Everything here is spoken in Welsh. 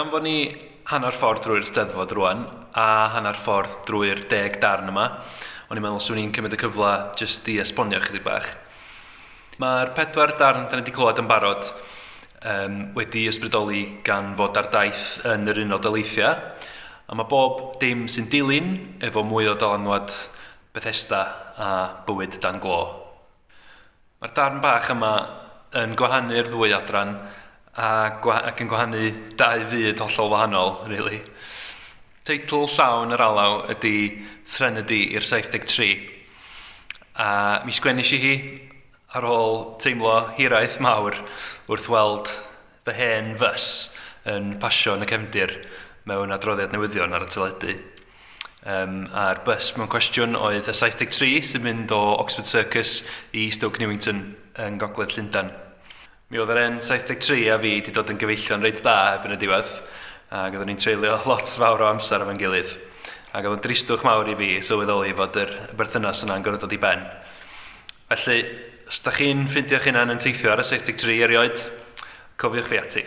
Gan fod ni hanner ffordd drwy'r Steddfod rwan, a hanner ffordd drwy'r 10 darn yma, o'n i'n meddwl 'swn i'n cymryd y cyfle jyst i esbonio chydig bach. Mae'r pedwar darn da ni wedi clywed yn barod um, wedi ysbrydoli gan fod ar daith yn yr Unol Daleithiau, a mae bob dim sy'n dilyn efo mwy o dylanwad Bethesda a bywyd dan glo. Mae'r darn bach yma yn gwahanu'r ddwy adran a ac yn gwahanu dau fyd hollol wahanol, really. Teitl llawn yr alaw ydy Threnody i'r 73. A mi sgwennis i hi ar ôl teimlo hiraeth mawr wrth weld fy hen fys yn pasio yn y cefndir mewn adroddiad newyddion ar y teledu. Um, a'r bus mewn cwestiwn oedd y 73 sy'n mynd o Oxford Circus i Stoke Newington yn Gogledd Llundain. Mi oedd yr N73 a fi wedi dod yn gyfeillion reit dda erbyn y diwedd, ac oeddwn ni'n treulio lot fawr o amser efo'n gilydd. Ac oedd yn dristwch mawr i fi sylweddoli fod yr berthynas yna'n gorfod dod i ben. Felly, os da chi'n ffeindio'ch hunan yn teithio ar y 73 erioed, cofiwch fi ati.